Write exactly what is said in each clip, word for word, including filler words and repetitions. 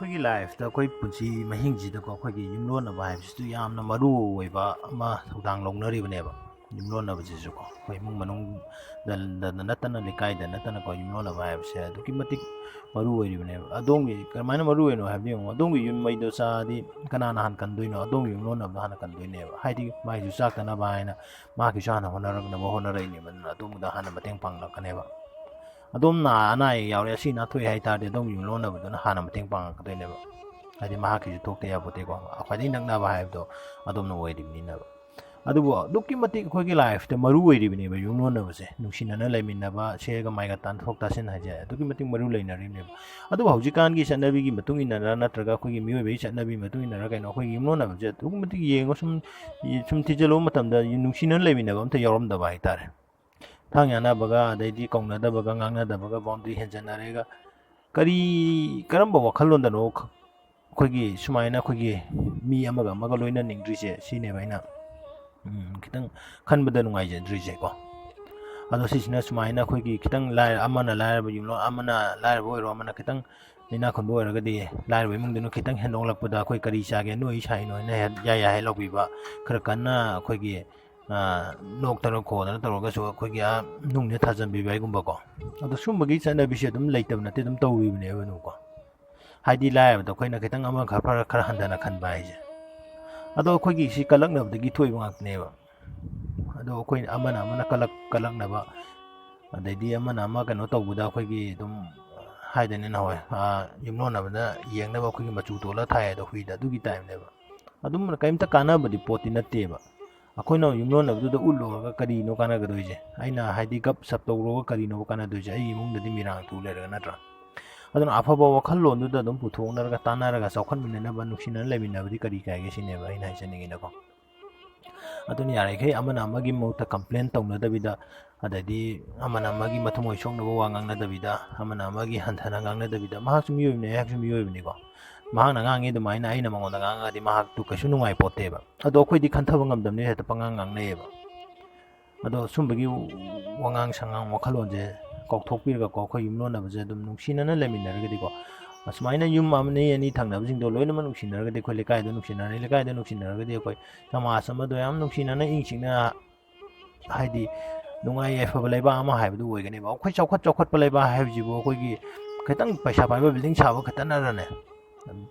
ꯑꯩꯈꯣꯏꯒꯤ ꯂꯥꯏꯐꯇ, ꯑꯩꯈꯣꯏ ꯄꯨꯟꯁꯤ ꯃꯍꯤꯡꯁꯤꯗꯀꯣ, ꯑꯩꯈꯣꯏꯒꯤ ꯌꯨꯝꯂꯣꯟꯅꯕ ꯍꯥꯏꯕꯁꯤꯁꯨ ꯌꯥꯝꯅ ꯃꯔꯨ ꯑꯣꯏꯕ ꯑꯃ ꯊꯧꯗꯥꯡ ꯂꯧꯅꯔꯤꯕꯅꯦꯕ꯫ ꯌꯨꯝꯂꯣꯟꯅꯕꯁꯤꯁꯨꯀꯣ, ꯑꯩꯈꯣꯏ ꯏꯃꯨꯡ ꯃꯅꯨꯡꯗ ꯅꯠꯇꯅ, ꯂꯩꯀꯥꯏꯗ ꯅꯠꯇꯅꯀꯣ, ꯌꯨꯝꯂꯣꯟꯅꯕ ꯍꯥꯏꯕꯁꯦ ꯑꯗꯨꯛꯀꯤ ꯃꯇꯤꯛ ꯃꯔꯨ ꯑꯣꯏꯔꯤꯕꯅꯦꯕ꯫ ꯑꯗꯣꯝꯒꯤ ꯀꯃꯥꯏꯅ ꯃꯔꯨ ꯑꯣꯏꯔꯤꯅꯣ ꯍꯥꯏꯕꯗꯤ, ꯌꯦꯡꯉꯣ, ꯑꯗꯣꯝꯒꯤ ꯌꯨꯝ ꯃꯩꯗꯣ ꯆꯥꯛꯑꯗꯤ ꯀꯅꯥꯅ ꯍꯥꯟꯅ ꯀꯟꯗꯣꯏꯅꯣ? ꯑꯗꯣꯝꯒꯤ ꯌꯨꯝꯂꯣꯟꯅꯕꯗꯣ ꯍꯥꯟꯅ ꯀꯟꯗꯣꯏꯅꯦꯕ꯫ ꯍꯥꯏꯗꯤ ꯃꯥꯏꯁꯨ ꯆꯥꯛꯇꯅꯕ ꯍꯥꯏꯅ ꯃꯥꯒꯤꯁꯨ ꯍꯥꯟꯅ ꯍꯣꯠꯅꯔꯛꯅꯕ ꯍꯣꯠꯅꯔꯛꯏꯅꯦꯕ꯫ ꯑꯗꯨꯅ ꯑꯗꯣꯝꯒꯤꯗ ꯍꯥꯟꯅ ꯃꯇꯦꯡ ꯄꯥꯡꯂꯛꯀꯅꯦꯕ꯫ ꯑꯗꯣꯝꯅ ꯑꯅꯥ ꯑꯌꯦꯛ ꯌꯥꯎꯔꯦ, ꯑꯁꯤ ꯅꯥꯊꯣꯛꯑꯦ ꯍꯥꯏ ꯇꯥꯔꯗꯤ, ꯑꯗꯣꯝꯒꯤ ꯌꯨꯝꯂꯣꯟꯅꯕꯗꯨꯅ ꯍꯥꯟꯅ ꯃꯇꯦꯡ ꯄꯥꯡꯉꯛꯀꯗꯣꯏꯅꯦꯕ꯫ ꯍꯥꯏꯗꯤ ꯃꯍꯥꯛꯀꯤꯁꯨ ꯊꯣꯛꯇ ꯌꯥꯄꯣꯠꯇꯦꯀꯣ, ꯈ꯭ꯋꯥꯏꯗꯒꯤ ꯅꯛꯅꯕ ꯍꯥꯏꯕꯗꯣ ꯑꯗꯣꯝꯅ ꯑꯣꯏꯔꯤꯕꯅꯤꯅꯕ꯫ ꯑꯗꯨꯕꯨ ꯑꯗꯨꯛꯀꯤ ꯃꯇꯤꯛ ꯑꯩꯈꯣꯏꯒꯤ ꯂꯥꯏꯐꯇ ꯃꯔꯨ ꯑꯣꯏꯔꯤꯕꯅꯦꯕ ꯌꯨꯝꯂꯣꯟꯅꯕꯁꯦ꯫ ꯅꯨꯡꯁꯤꯅꯅ ꯂꯩꯃꯤꯟꯅꯕ, ꯁꯦꯒ ꯃꯥꯏꯒ ꯇꯥꯊꯣꯛ ꯇꯥꯁꯤꯟ ꯍꯥꯏꯁꯦ ꯑꯗꯨꯛꯀꯤ ꯃꯇꯤꯛ ꯃꯔꯨ ꯂꯩꯅꯔꯤꯕꯅꯦꯕ꯫ ꯑꯗꯨꯕꯨ ꯍꯧꯖꯤꯛꯀꯥꯟꯒꯤ ꯆꯠꯅꯕꯤꯒꯤ ꯃꯇꯨꯡ ꯏꯟꯅꯔ, ꯅꯠꯇ꯭ꯔꯒ ꯑꯩꯈꯣꯏꯒꯤ ꯃꯤꯑꯣꯏꯕꯒꯤ ꯆꯠꯅꯕꯤ ꯃꯇꯨꯡ ꯏꯟꯅꯔ ꯀꯩꯅꯣ, ꯑꯩꯈꯣꯏꯒꯤ ꯌꯨꯝꯂꯣꯟꯅꯕꯁꯦ ꯑꯗꯨꯛꯀꯤ ꯃꯇꯤꯛ ꯌꯦꯡꯉꯣ, ꯁꯨꯝ, ꯁꯨꯝ ꯊꯤꯖꯤꯜꯂꯨꯕ ꯃꯇꯝꯗ ꯅꯨꯡꯁꯤꯅꯅ ꯂꯩꯃꯤꯟꯅꯕ ꯑꯝꯇ ꯌꯥꯎꯔꯝꯗꯕ ꯍꯥꯏꯇꯥꯔꯦ꯫ ꯊꯥꯡ ꯌꯥꯅꯕꯒ, ꯑꯗꯩꯗꯤ ꯀꯧꯅꯗꯕꯒ, ꯉꯥꯡꯅꯗꯕꯒ, ꯕꯥꯎꯟꯗꯔꯤ ꯍꯦꯟꯖꯟꯅꯔꯦꯒ, ꯀꯔꯤ, ꯀꯔꯝꯕ ꯋꯥꯈꯜꯂꯣꯟꯗꯅꯣ ꯈ-, ꯑꯩꯈꯣꯏꯒꯤ ꯁꯨꯃꯥꯏꯅ ꯑꯩꯈꯣꯏꯒꯤ ꯃꯤ ꯑꯃꯒ ꯑꯃꯒ ꯂꯣꯏꯅꯅꯤꯡꯗ꯭ꯔꯤꯁꯦ? ꯁꯤꯅꯦꯕ ꯑꯩꯅ, ꯎꯝ, ꯈꯤꯇꯪ ꯈꯟꯕꯗ ꯅꯨꯡꯉꯥꯏꯖꯗ꯭ꯔꯤꯁꯦꯀꯣ꯫ ꯑꯗꯣ ꯁꯤꯁꯤꯅ ꯁꯨꯃꯥꯏꯅ ꯑꯩꯈꯣꯏꯒꯤ ꯈꯤꯇꯪ ꯂꯥꯏꯔ-, ꯑꯃꯅ ꯂꯥꯏꯔꯕ ꯌꯨꯝꯂꯣꯟ-, ꯑꯃꯅ ꯂꯥꯏꯔꯕ ꯑꯣꯏꯔꯣ, ꯑꯃꯅ ꯈꯤꯇꯪ ꯏꯅꯥꯛ ꯈꯨꯟꯕ ꯑꯣꯏꯔꯒꯗꯤ, ꯂꯥꯏꯔꯕ ꯏꯃꯨꯡꯗꯨꯅ ꯈꯤꯇꯪ ꯍꯦꯟꯗꯣꯛꯂꯛꯄꯗ, "ꯑꯩꯈꯣꯏ ꯀꯔꯤ ꯆꯥꯒꯦ? ꯅꯣꯏ ꯁꯥꯏ ꯅꯣꯏꯅ ꯍꯦꯛ ꯌꯥꯏ ꯌꯥꯏ ꯍꯦꯛ ꯂꯧꯕꯤꯕ, ꯈꯔ ꯀꯟꯅ ꯑꯩꯈꯣꯏꯒꯤ, ꯑ, ꯅꯣꯛꯇꯅ ꯈꯣꯗꯅ ꯇꯧꯔꯒꯁꯨ ꯑꯩꯈꯣꯏꯒꯤ, ꯑ, ꯅꯨꯡꯅ ꯊꯥꯖꯟꯕꯤꯕ" ꯍꯥꯏꯒꯨꯝꯕꯀꯣ꯫ ꯑꯗꯣ ꯁꯨꯝꯕꯒꯤ ꯆꯠꯅꯕꯤꯁꯦ ꯑꯗꯨꯝ ꯂꯩꯇꯕ ꯅꯠꯇꯦ, ꯑꯗꯨꯝ ꯇꯧꯔꯤꯕꯅꯦꯕ ꯑꯗꯨꯝꯀꯣ꯫ ꯍꯥꯏꯗꯤ ꯂꯥꯏꯔꯕꯗ ꯑꯩꯈꯣꯏꯅ ꯈꯤꯇꯪ ꯑꯃ ꯈꯔ ꯐꯔ-, ꯈꯔ ꯍꯟꯊꯅ ꯈꯟꯕ ꯍꯥꯏꯁꯦ꯫ ꯑꯗꯣ ꯑꯩꯈꯣꯏꯒꯤ ꯁꯤ ꯀꯜꯂꯛꯅꯕꯗꯒꯤ ꯊꯣꯛꯏꯕ ꯉꯥꯛꯇꯅꯦꯕ꯫ ꯑꯗꯣ ꯑꯩꯈꯣꯏ ꯑꯃꯅ ꯑꯃꯅ ꯀꯜꯂꯛ-, ꯀꯜꯂꯛꯅꯕ, ꯑꯗꯩꯗꯤ ꯑꯃꯅ ꯑꯃ ꯀꯩꯅꯣ ꯇꯧꯕꯗ ꯑꯩꯈꯣꯏꯒꯤ ꯑꯗꯨꯝ ꯍꯥꯏꯗꯅꯦ ꯅꯍꯥꯟꯋꯥꯏ, ꯑ, ꯌꯨꯝꯂꯣꯟꯅꯕꯗ ꯌꯦꯡꯅꯕ ꯑꯩꯈꯣꯏꯒꯤ ꯃꯆꯨ ꯇꯣꯜꯂ ꯊꯥꯏ ꯑꯗꯣ ꯍꯨꯏꯗ, ꯑꯗꯨꯒꯤ ꯇꯥꯏꯞꯅꯦꯕ꯫ ꯑꯗꯨꯝ ꯀꯔꯤꯝꯇ ꯀꯥꯟꯅꯕꯗꯤ ꯄꯣꯠꯇꯤ ꯅꯠꯇꯦꯕ꯫ ꯑꯩꯈꯣꯏꯅ ꯌꯨꯝꯂꯣꯟꯅꯕꯗꯨꯗ ꯎꯠꯂꯨꯔꯒ ꯀꯔꯤꯅꯣ ꯀꯥꯟꯅꯒꯗꯣꯏꯁꯦ? ꯑꯩꯅ ꯍꯥꯏꯗꯤ ꯒꯞ ꯁꯞ ꯇꯧꯔꯨꯔꯒ ꯀꯔꯤꯅꯣꯕ ꯀꯥꯟꯅꯗꯣꯏꯁꯦ? ꯑꯩꯒꯤ ꯏꯃꯨꯡꯗꯗꯤ ꯃꯤꯔꯥꯡ ꯇꯨ ꯂꯩꯔꯒ, ꯅꯠꯇ꯭ꯔꯥ? ꯑꯗꯨꯅ ꯑꯐꯕ ꯋꯥꯈꯜꯂꯣꯟꯗꯨꯗ ꯑꯗꯨꯝ ꯄꯨꯊꯣꯛꯅꯔꯒ, ꯇꯥꯟꯅꯔꯒ, ꯆꯥꯎꯈꯠꯃꯤꯟꯅꯅꯕ, ꯅꯨꯡꯁꯤꯅꯅ ꯂꯩꯃꯤꯟꯅꯕꯗꯤ ꯀꯔꯤ ꯀꯥꯏꯒꯦ ꯁꯤꯅꯦꯕ ꯑꯩꯅ ꯍꯥꯏꯖꯅꯤꯡꯉꯤꯅꯀꯣ꯫ ꯑꯗꯨꯅ ꯌꯥꯔꯤꯈꯩ ꯑꯃꯅ ꯑꯃꯒꯤ ꯃꯍꯨꯠꯇ ꯀꯝꯄ꯭ꯂꯦꯟ ꯇꯧꯅꯗꯕꯤꯗ, ꯑꯗꯩꯗꯤ ꯑꯃꯅ ꯑꯃꯒꯤ ꯃꯊꯃꯣꯏ ꯁꯣꯛꯅꯕ ꯋꯥ ꯉꯥꯡꯅꯗꯕꯤꯗ, ꯑꯃꯅ ꯑꯃꯒꯤ ꯍꯟꯊꯅ ꯉꯥꯡꯅꯗꯕꯤꯗ, ꯃꯍꯥꯛꯁꯨ ꯃꯤꯑꯣꯏꯕꯅꯤ, ꯑꯩꯍꯥꯛꯁꯨ ꯃꯤꯑꯣꯏꯕꯅꯤꯀꯣ꯫ ꯃꯍꯥꯛꯅ ꯉꯥꯡꯉꯤ ꯑꯗꯨꯃꯥꯏꯅ ꯑꯩꯅ ꯃꯉꯣꯟꯗ ꯉꯥꯡꯉꯒꯗꯤ ꯃꯍꯥꯛꯇꯨ ꯀꯩꯁꯨ ꯅꯨꯡꯉꯥꯏꯄꯣꯠꯇꯦꯕ꯫ ꯑꯗꯣ ꯑꯩꯈꯣꯏꯗꯤ ꯈꯟꯊꯕ ꯉꯝꯗꯕꯅꯤꯅ ꯍꯦꯛꯇ ꯄꯉꯥꯡ ꯉꯥꯡꯅꯩꯌꯦꯕ꯫ ꯑꯗꯣ ꯁꯨꯝꯕꯒꯤ ꯋꯥꯉꯥꯡ ꯁꯉꯥꯡ, ꯋꯥꯈꯜꯂꯣꯟꯁꯦ ꯀꯥꯎꯊꯣꯛꯄꯤꯔꯒꯀꯣ, ꯑꯩꯈꯣꯏ ꯌꯨꯝꯂꯣꯟꯅꯕꯁꯦ ꯑꯗꯨꯝ ꯅꯨꯡꯁꯤꯅꯅ ꯂꯩꯃꯤꯟꯅꯔꯒꯗꯤꯀꯣ, ꯑꯁꯨꯃꯥꯏꯅ ꯌꯨꯝ ꯑꯃꯅꯤ ꯑꯅꯤ ꯊꯪꯅꯕꯁꯤꯡꯗꯣ ꯂꯣꯏꯅꯃꯛ ꯅꯨꯡꯁꯤꯅꯔꯒꯗꯤ, ꯑꯩꯈꯣꯏ ꯂꯩꯀꯥꯏꯗꯣ ꯅꯨꯡꯁꯤꯅꯔꯅꯤ, ꯂꯩꯀꯥꯏꯗꯣ ꯅꯨꯡꯁꯤꯅꯔꯒꯗꯤ ꯑꯩꯈꯣꯏ ꯁꯃꯥꯖ ꯑꯃꯗꯣ ꯌꯥꯝ ꯅꯨꯡꯁꯤꯅꯅ ꯏꯪ ꯆꯤꯛꯅ, ꯍꯥꯏꯗꯤ ꯅꯨꯡꯉꯥꯏ ꯌꯥꯏꯐꯕ ꯂꯩꯕꯥꯛ ꯑꯃ ꯍꯥꯏꯕꯗꯨ ꯑꯣꯏꯒꯅꯦꯕ꯫ ꯑꯩꯈꯣꯏ ꯆꯥꯎꯈꯠ ꯆꯥꯎꯈꯠꯄ ꯂꯩꯕꯥꯛ ꯍꯥꯏꯕꯁꯤꯕꯨ ꯑꯩꯈꯣꯏꯒꯤ ꯈꯤꯇꯪ ꯄꯩꯁꯥ ꯄꯥꯏꯕ ꯕꯤꯜꯗꯤꯡ ꯁꯥꯕ ꯈꯛꯇꯅꯔꯅꯦ?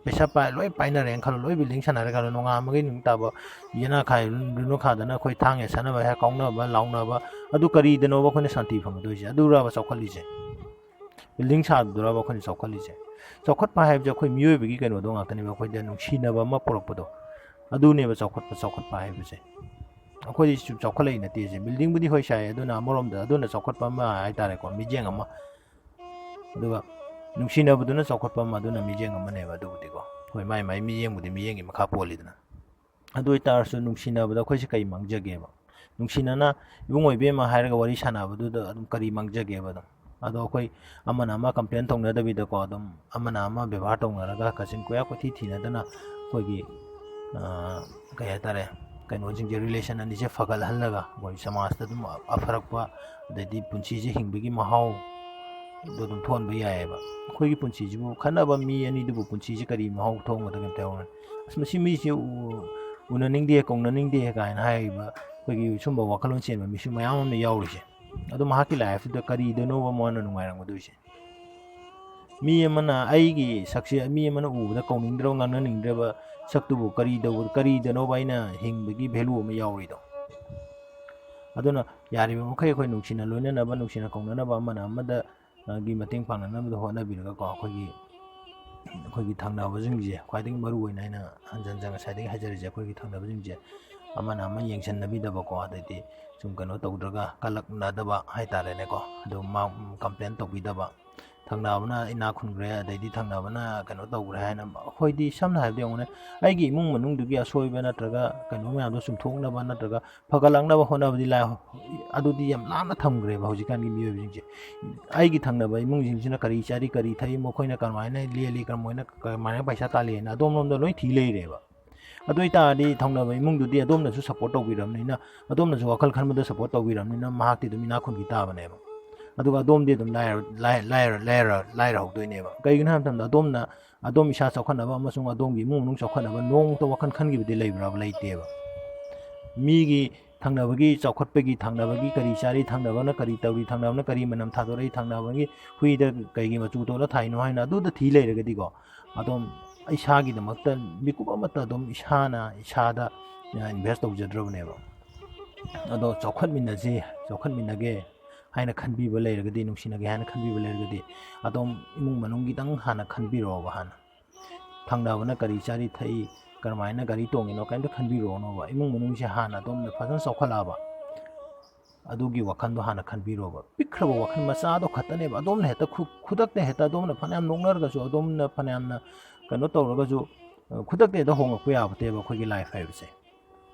ꯄꯩꯁꯥ ꯄꯥꯏ, ꯂꯣꯏ ꯄꯥꯏꯅꯔꯦꯅ ꯈꯜꯂꯣ, ꯂꯣꯏ ꯕꯤꯜꯗꯤꯡ ꯁꯥꯟꯅꯔꯦ ꯈꯜꯂꯣ, ꯅꯣꯡꯉꯥꯟꯕꯒꯤ ꯅꯨꯃꯤꯠ ꯇꯥꯕ ꯌꯦꯅꯥꯈꯥ ꯂꯨꯅꯈꯥꯗꯅ ꯑꯩꯈꯣꯏ ꯊꯥꯡ ꯌꯩꯁꯟꯅꯕ, ꯍꯦꯛ ꯀꯥꯎꯅꯕ ꯂꯥꯎꯅꯕ, ꯑꯗꯨ ꯀꯔꯤꯗꯅꯣꯕ ꯑꯩꯈꯣꯏꯅ ꯁꯥꯟꯇꯤ ꯐꯪꯒꯗꯣꯏꯁꯦ? ꯑꯗꯨꯔꯕ ꯆꯥꯎꯈꯠꯂꯤꯁꯦ? ꯕꯤꯜꯗꯤꯡ ꯁꯥꯕꯗꯨꯔꯕ ꯑꯩꯈꯣꯏꯅ ꯆꯥꯎꯈꯠꯂꯤꯁꯦ? ꯆꯥꯎꯈꯠꯄ ꯍꯥꯏꯕꯁꯦ ꯑꯩꯈꯣꯏ ꯃꯤꯑꯣꯏꯕꯒꯤ ꯀꯩꯅꯣꯗꯣ ꯉꯥꯛꯇꯅꯦꯕ, ꯑꯩꯈꯣꯏꯗ ꯅꯨꯡꯁꯤꯅꯕ ꯑꯃ ꯄꯨꯔꯛꯄꯗꯣ, ꯑꯗꯨꯅꯦꯕ ꯆꯥꯎꯈꯠꯄ, ꯆꯥꯎꯈꯠꯄ ꯍꯥꯏꯕꯁꯦ꯫ ꯑꯩꯈꯣꯏꯗꯤ ꯁꯨꯝ ꯆꯥꯎꯈꯠꯂꯛꯏ ꯅꯠꯇꯦ ꯁꯦ꯫ ꯕꯤꯜꯗꯤꯡꯕꯨꯗꯤ ꯍꯣꯏ ꯁꯥꯏ, ꯑꯗꯨꯅ ꯑꯃꯔꯣꯝꯗ ꯑꯗꯨꯅ ꯆꯥꯎꯈꯠꯄ ꯑꯃ ꯍꯥꯏꯇꯥꯔꯦꯀꯣ, ꯃꯤꯠꯌꯦꯡ ꯑꯃ꯫ ꯑꯗꯨꯒ ꯅꯨꯡꯁꯤꯅꯕꯗꯨꯅ ꯆꯥꯎꯈꯠꯄ ꯑꯃ, ꯑꯗꯨꯅ ꯃꯤꯠꯌꯦꯡ ꯑꯃꯅꯦꯕ꯫ ꯑꯗꯨꯕꯨꯗꯤꯀꯣ, ꯍꯣꯏ, ꯃꯥꯏ ꯃꯥꯏ ꯃꯤꯠꯌꯦꯡꯕꯨꯗꯤ ꯃꯤꯠꯌꯦꯡꯒꯤ ꯃꯈꯥ ꯄꯣꯜꯂꯤꯗꯅ꯫ ꯑꯗꯨ ꯑꯣꯏꯇꯥꯔꯁꯨ ꯅꯨꯡꯁꯤꯅꯕꯗ ꯑꯩꯈꯣꯏꯁꯦ ꯀꯔꯤ ꯃꯥꯡꯖꯒꯦꯕ? ꯅꯨꯡꯁꯤꯅꯅ "ꯏꯕꯨꯡꯉꯣ, ꯏꯕꯦꯝꯃ" ꯍꯥꯏꯔꯒ ꯋꯥꯔꯤ ꯁꯥꯟꯅꯕꯗꯨꯗ ꯑꯗꯨꯝ ꯀꯔꯤ ꯃꯥꯡꯖꯒꯦꯕ? ꯑꯗꯨꯝ ꯑꯗꯣ ꯑꯩꯈꯣꯏ ꯑꯃꯅ ꯑꯃ ꯀꯝꯄ꯭ꯂꯦꯟ ꯇꯧꯅꯗꯕꯤꯗꯀꯣ, ꯑꯗꯨꯝ ꯑꯃꯅ ꯑꯃ ꯕꯦꯕꯥꯔ ꯇꯧꯅꯔꯒ ꯀꯥꯆꯤꯟ ꯀꯣꯌꯥ ꯀꯣꯏꯊꯤ ꯊꯤꯅꯗꯅ ꯑꯩꯈꯣꯏꯒꯤ, ꯑꯥ, ꯀꯩ ꯍꯥꯏꯇꯥꯔꯦ, ꯀꯩꯅꯣꯁꯤꯡꯁꯦ, ꯔꯤꯂꯦꯁꯟ ꯑꯅꯤꯁꯦ ꯐꯒꯠꯍꯜꯂꯒ ꯑꯩꯈꯣꯏ ꯁꯃꯥꯖꯇ ꯑꯗꯨꯝ ꯑꯐꯔꯛꯄ, ꯑꯗꯩꯗꯤ ꯄꯨꯟꯁꯤꯁꯦ ꯍꯤꯡꯕꯒꯤ ꯃꯍꯥꯎ ꯑꯗꯨ ꯑꯗꯨꯝ ꯊꯣꯛꯍꯟꯕ ꯌꯥꯏꯑꯕ꯫ ꯑꯩꯈꯣꯏꯒꯤ ꯄꯨꯟꯁꯤꯁꯤꯕꯨ, ꯈꯠꯅꯕ ꯃꯤ ꯑꯅꯤꯗꯨꯕꯨ ꯄꯨꯟꯁꯤꯁꯦ ꯀꯔꯤ ꯃꯍꯥꯎ ꯊꯣꯛꯍꯟꯒꯗꯒꯦ ꯑꯝꯇ ꯌꯦꯡꯉꯨꯅꯦ꯫ "ꯑꯁ, ꯃꯁꯤ ꯃꯤꯁꯦ ꯎ-, ꯎꯅꯅꯤꯡꯗꯦ, ꯀꯧꯅꯅꯤꯡꯗꯦ" ꯀꯥꯏꯅ ꯍꯥꯏꯔꯤꯕ ꯑꯩꯈꯣꯏꯒꯤ ꯁꯨꯝꯕ ꯋꯥꯈꯜꯂꯣꯟ ꯆꯦꯟꯕ ꯃꯤꯁꯨ ꯃꯌꯥꯝ ꯑꯃ ꯌꯥꯎꯔꯤꯁꯦ꯫ ꯑꯗꯣ ꯃꯍꯥꯛꯀꯤ ꯂꯥꯏꯐꯇꯨꯗ ꯀꯔꯤꯗꯅꯣꯕ ꯃꯥꯅ ꯅꯨꯡꯉꯥꯏꯔꯝꯒꯗꯣꯏꯁꯦ? ꯃꯤ ꯑꯃꯅ ꯑꯩꯒꯤ ꯁꯛꯁꯦ, ꯃꯤ ꯑꯃꯅ ꯎꯕꯗ ꯀꯧꯅꯤꯡꯗ꯭ꯔꯕ, ꯉꯥꯡꯅꯅꯤꯡꯗ꯭ꯔꯕ ꯁꯛꯇꯨꯕꯨ ꯀꯔꯤ ꯇꯧꯕ-, ꯀꯔꯤꯗꯅꯣꯕ ꯑꯩꯅ ꯍꯤꯡꯕꯒꯤ ꯚꯦꯂꯨ ꯑꯃ ꯌꯥꯎꯔꯤꯗꯣ? ꯑꯗꯨꯅ ꯌꯥꯔꯤꯕ ꯃꯈꯩ ꯑꯩꯈꯣꯏ ꯅꯨꯡꯁꯤꯅ ꯂꯣꯏꯅꯅꯕ, ꯅꯨꯡꯁꯤꯅ ꯀꯧꯅꯅꯕ, ꯑꯃꯅ ꯑꯃꯗ, ꯑ, ꯒꯤ ꯃꯇꯦꯡ ꯄꯥꯡꯅꯅꯕꯗ ꯍꯣꯠꯅꯕꯤꯔꯒꯀꯣ, ꯑꯩꯈꯣꯏꯒꯤ, ꯑꯩꯈꯣꯏꯒꯤ ꯊꯪꯅꯕꯁꯤꯡꯁꯦ, ꯈ꯭ꯋꯥꯏꯗꯒꯤ ꯃꯔꯨ ꯑꯣꯏꯅ ꯑꯩꯅ ꯍꯟꯖꯟ ꯍꯟꯖꯟ ꯉꯁꯥꯏꯗꯒꯤ ꯍꯥꯏꯖꯔꯤꯁꯦ, ꯑꯩꯈꯣꯏꯒꯤ ꯊꯪꯅꯕꯁꯤꯡꯁꯦ ꯑꯃꯅ ꯑꯃ ꯌꯦꯡꯁꯤꯟꯅꯕꯤꯗꯕꯀꯣ, ꯑꯗꯩꯗꯤ ꯁꯨꯝ ꯀꯩꯅꯣ ꯇꯧꯗ꯭ꯔꯒ ꯀꯜꯂꯛꯅꯗꯕ ꯍꯥꯏꯇꯥꯔꯦꯅꯦꯀꯣ, ꯑꯗꯨ ꯃꯥ ꯀꯝꯄ꯭ꯂꯦꯟ ꯇꯧꯕꯤꯗꯕ, ꯊꯪꯅꯕꯅ ꯏꯅꯥꯛ ꯈꯨꯟꯈ꯭ꯔꯦ, ꯑꯗꯩꯗꯤ ꯊꯪꯅꯕꯅ ꯀꯩꯅꯣ ꯇꯧꯈ꯭ꯔꯦ ꯍꯥꯏꯅ, ꯑꯩꯈꯣꯏꯗꯤ ꯁꯝꯅ ꯍꯥꯏꯔꯕꯗ ꯌꯦꯡꯉꯨꯅꯦ, ꯑꯩꯒꯤ ꯏꯃꯨꯡ ꯃꯅꯨꯡꯗꯨꯒꯤ ꯑꯁꯣꯏꯕ ꯅꯠꯇ꯭ꯔꯒ ꯀꯩꯅꯣ ꯃꯌꯥꯝꯗꯣ ꯆꯨꯝꯊꯣꯛꯅꯕ ꯅꯠꯇ꯭ꯔꯒ ꯐꯒꯠꯂꯛꯅꯕ ꯍꯣꯠꯅꯕꯗꯤ ꯂꯥꯏ-, ꯑꯗꯨꯗꯤ ꯌꯥꯝ ꯂꯥꯞꯅ ꯊꯝꯈ꯭ꯔꯦꯕ ꯍꯧꯖꯤꯛꯀꯥꯟꯒꯤ ꯃꯤꯑꯣꯏꯕꯁꯤꯡꯁꯦ꯫ ꯑꯩꯒꯤ ꯊꯪꯅꯕ ꯏꯃꯨꯡꯁꯤꯡꯁꯤꯅ ꯀꯔꯤ ꯆꯥꯔꯤ, ꯀꯔꯤ ꯊꯛꯏ, ꯃꯈꯣꯏꯅ ꯀꯃꯥꯏꯅ ꯂꯦꯜꯂꯤ, ꯀꯔꯝꯍꯥꯏꯅ, ꯀꯃꯥꯏꯅ ꯄꯩꯁꯥ ꯇꯥꯜꯂꯤ ꯍꯥꯏꯅ ꯑꯗꯣꯝꯂꯣꯝꯗ ꯂꯣꯏ ꯊꯤ ꯂꯩꯔꯦꯕ꯫ ꯑꯗꯨ ꯑꯣꯏꯇꯥꯔꯗꯤ ꯊꯪꯅꯕ ꯏꯃꯨꯡꯗꯨꯗꯤ ꯑꯗꯣꯝꯅꯁꯨ ꯁꯞꯄꯣꯔꯠ ꯇꯧꯕꯤꯔꯕꯅꯤꯅ, ꯑꯗꯣꯝꯅꯁꯨ ꯋꯥꯈꯜ ꯈꯟꯕꯗ ꯁꯞꯄꯣꯔꯠ ꯇꯧꯕꯤꯔꯕꯅꯤꯅ, ꯃꯍꯥꯛꯇꯤ ꯑꯗꯨꯝ ꯏꯅꯥꯛ ꯈꯨꯟꯈꯤ ꯇꯥꯕꯅꯦꯕ꯫ ꯑꯗꯨꯒ ꯑꯗꯣꯝꯗꯤ ꯑꯗꯨꯝ ꯂꯥꯏꯔ-, ꯂꯥꯏ-, ꯂꯥꯏꯔ-, ꯂꯥꯏꯔ-, ꯂꯥꯏꯔꯍꯧꯗꯣꯏꯅꯦꯕ꯫ ꯀꯩꯒꯤꯅꯣ ꯍꯥꯏꯕ ꯃꯇꯝꯗ ꯑꯗꯣꯝꯅ, ꯑꯗꯣꯝ ꯏꯁꯥ ꯆꯥꯎꯈꯠꯅꯕ ꯑꯃꯁꯨꯡ ꯑꯗꯣꯝꯒꯤ ꯏꯃꯨꯡ ꯃꯅꯨꯡ ꯆꯥꯎꯈꯠꯅꯕ ꯅꯣꯡꯃꯇ ꯋꯥꯈꯜ ꯈꯟꯈꯤꯕꯗꯤ ꯂꯩꯕ꯭ꯔꯥꯕ? ꯂꯩꯇꯦꯕ꯫ ꯃꯤꯒꯤ ꯊꯪꯅꯕꯒꯤ ꯆꯥꯎꯈꯠꯄꯒꯤ, ꯊꯪꯅꯕꯒꯤ ꯀꯔꯤ ꯆꯥꯔꯤ, ꯊꯪꯅꯕꯅ ꯀꯔꯤ ꯇꯧꯔꯤ, ꯊꯪꯅꯕꯅ ꯀꯔꯤ ꯃꯅꯝ ꯊꯥꯗꯣꯔꯛꯏ, ꯊꯪꯅꯕꯒꯤ ꯍꯨꯏꯗ ꯀꯩꯒꯤ ꯃꯆꯨ ꯇꯣꯠꯂ ꯊꯥꯏꯅꯣ ꯍꯥꯏꯅ ꯑꯗꯨꯗ ꯊꯤ ꯂꯩꯔꯒꯗꯤꯀꯣ, ꯑꯗꯨꯝ ꯏꯁꯥꯒꯤꯗꯃꯛꯇ ꯃꯤꯀꯨꯞ ꯑꯃꯠꯇ ꯑꯗꯨꯝ ꯏꯁꯥꯅ ꯏꯁꯥꯗ invest ꯇꯧꯖꯗ꯭ꯔꯕꯅꯦꯕ꯫ ꯑꯗꯣ ꯆꯥꯎꯈꯠꯃꯤꯟꯅꯁꯤ, ꯆꯥꯎꯈꯠꯃꯤꯟꯅꯒꯦ ꯍꯥꯏꯅ ꯈꯟꯕꯤꯕ ꯂꯩꯔꯒꯗꯤ, ꯅꯨꯡꯁꯤꯅꯒꯦ ꯍꯥꯏꯅ ꯈꯟꯕꯤꯕ ꯂꯩꯔꯒꯗꯤ, ꯑꯗꯨꯝ ꯏꯃꯨꯡ ꯃꯅꯨꯡꯒꯤꯗꯪ ꯍꯥꯟꯅ ꯈꯟꯕꯤꯔꯛꯑꯣꯕ꯫ ꯍꯥꯟꯅ ꯊꯪꯅꯕꯅ ꯀꯔꯤ ꯆꯥꯔꯤ ꯊꯛꯏ, ꯀꯔꯝꯍꯥꯏꯅ ꯒꯥꯔꯤ ꯇꯣꯡꯉꯤꯅꯣ, ꯀꯩꯝꯇ ꯈꯟꯕꯤꯔꯛꯑꯣꯅꯣꯕ꯫ ꯏꯃꯨꯡ ꯃꯅꯨꯡꯁꯦ ꯍꯥꯟꯅ ꯑꯗꯣꯝꯅ ꯐꯖꯅ ꯆꯥꯎꯈꯠꯂꯛꯑꯕ, ꯑꯗꯨꯒꯤ ꯋꯥꯈꯜꯗꯣ ꯍꯥꯟꯅ ꯈꯟꯕꯤꯔꯣꯕ꯫ ꯄꯤꯛꯈ꯭ꯔꯕ ꯋꯥꯈꯜ ꯃꯆꯥꯗꯣ ꯈꯛꯇꯅꯦꯕ꯫ ꯑꯗꯣꯝꯅ ꯍꯦꯛꯇ ꯈꯨ-, ꯈꯨꯗꯛꯇ ꯍꯦꯛꯇ ꯑꯗꯣꯝꯅ ꯐꯅꯌꯥꯝ ꯅꯣꯛꯅꯔꯒꯁꯨ, ꯑꯗꯣꯝꯅ ꯐꯅꯌꯥꯝꯅ ꯀꯩꯅꯣ ꯇꯧꯔꯒꯁꯨ, ꯑ, ꯈꯨꯗꯛꯇ ꯍꯦꯛꯇ ꯍꯣꯡꯉꯛꯄ ꯌꯥꯕ ꯅꯠꯇꯦꯕ ꯑꯩꯈꯣꯏꯒꯤ life ꯍꯥꯏꯕꯁꯦ꯫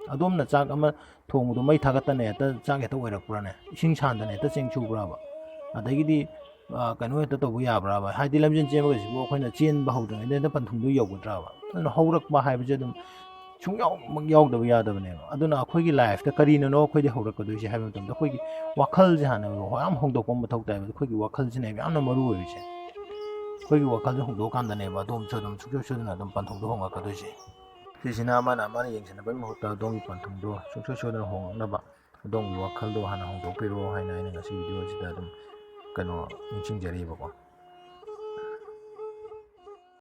ꯑꯗꯣꯝꯅ ꯆꯥꯛ ꯑꯃ ꯊꯣꯡꯕꯗꯣ ꯃꯩ ꯊꯥꯒꯠꯇꯅ ꯍꯦꯛꯇ ꯆꯥꯛ ꯍꯦꯛꯇ ꯑꯣꯏꯔꯛꯄ꯭ꯔꯥꯅꯦ? ꯏꯁꯤꯡ ꯁꯥꯍꯟꯗꯅ ꯍꯦꯛꯇ ꯆꯦꯡ ꯁꯨꯕ꯭ꯔꯥꯕ? ꯑꯗꯒꯤꯗꯤ, ꯑ, ꯀꯩꯅꯣ ꯍꯦꯛꯇ ꯇꯧꯕ ꯌꯥꯕ꯭ꯔꯥꯕ? ꯍꯥꯏꯗꯤ ꯂꯝꯖꯦꯟ ꯆꯦꯟꯕꯒꯁꯤꯕꯨ ꯑꯩꯈꯣꯏꯅ ꯆꯦꯟꯕ ꯍꯧꯗ꯭ꯔꯤꯉꯩꯗ ꯍꯦꯛꯇ ꯄꯟꯊꯨꯡꯗꯨ ꯌꯧꯒꯗ꯭ꯔꯥꯕ? ꯑꯗꯨꯅ ꯍꯧꯔꯛꯄ ꯍꯥꯏꯕꯁꯦ ꯑꯗꯨꯝ ꯁꯨꯡꯌꯥꯎꯃꯛ ꯌꯥꯎꯗꯕ ꯌꯥꯗꯕꯅꯦꯕ꯫ ꯑꯗꯨꯅ ꯑꯩꯈꯣꯏꯒꯤ life ꯇ ꯀꯔꯤꯅꯅꯣ ꯑꯩꯈꯣꯏꯗꯤ ꯍꯧꯔꯛꯀꯗꯣꯏꯁꯦ ꯍꯥꯏꯕ ꯃꯇꯝꯗ, ꯑꯩꯈꯣꯏꯒꯤ ꯋꯥꯈꯜꯁꯦ ꯍꯥꯟꯅ ꯌꯥꯝ ꯍꯣꯡꯗꯣꯛꯄ ꯑꯃ ꯃꯊꯧ ꯇꯥꯏꯕ꯫ ꯑꯩꯈꯣꯏꯒꯤ ꯋꯥꯈꯜꯁꯤꯅꯦꯕ ꯌꯥꯝꯅ ꯃꯔꯨ ꯑꯣꯏꯔꯤꯁꯦ꯫ ꯑꯩꯈꯣꯏꯒꯤ ꯋꯥꯈꯜꯁꯦ ꯍꯣꯡꯗꯣꯛꯑꯀꯥꯟꯗꯅꯦꯕ ꯑꯗꯣꯝꯁꯨ ꯑꯗꯨꯝ ꯁꯨꯡꯁꯣꯏ ꯁꯣꯏꯗꯅ ꯑꯗꯨꯝ ꯄꯟꯊꯨꯡꯗꯣ ꯍꯣꯡꯉꯛꯀꯗꯣꯏꯁꯦ꯫ ꯁꯤꯁꯤꯅ ꯑꯃꯅ ꯑꯃꯅ ꯌꯦꯡꯁꯤꯟꯅꯕꯒꯤ ꯃꯍꯨꯠꯇ ꯑꯗꯣꯝꯒꯤ ꯄꯟꯊꯨꯡꯗꯣ ꯁꯨꯡꯁꯣꯏ ꯁꯣꯏꯗꯅ ꯍꯣꯡꯉꯛꯅꯕ ꯑꯗꯣꯝꯒꯤ ꯋꯥꯈꯜꯗꯣ ꯍꯥꯟꯅ ꯍꯣꯡꯗꯣꯛꯄꯤꯔꯣ ꯍꯥꯏꯅ ꯑꯩꯅ ꯉꯁꯤ video ꯑꯁꯤꯗ ꯑꯗꯨꯝ, ꯀꯩꯅꯣ, ꯅꯤꯡꯁꯤꯡꯖꯔꯤꯕꯀꯣ꯫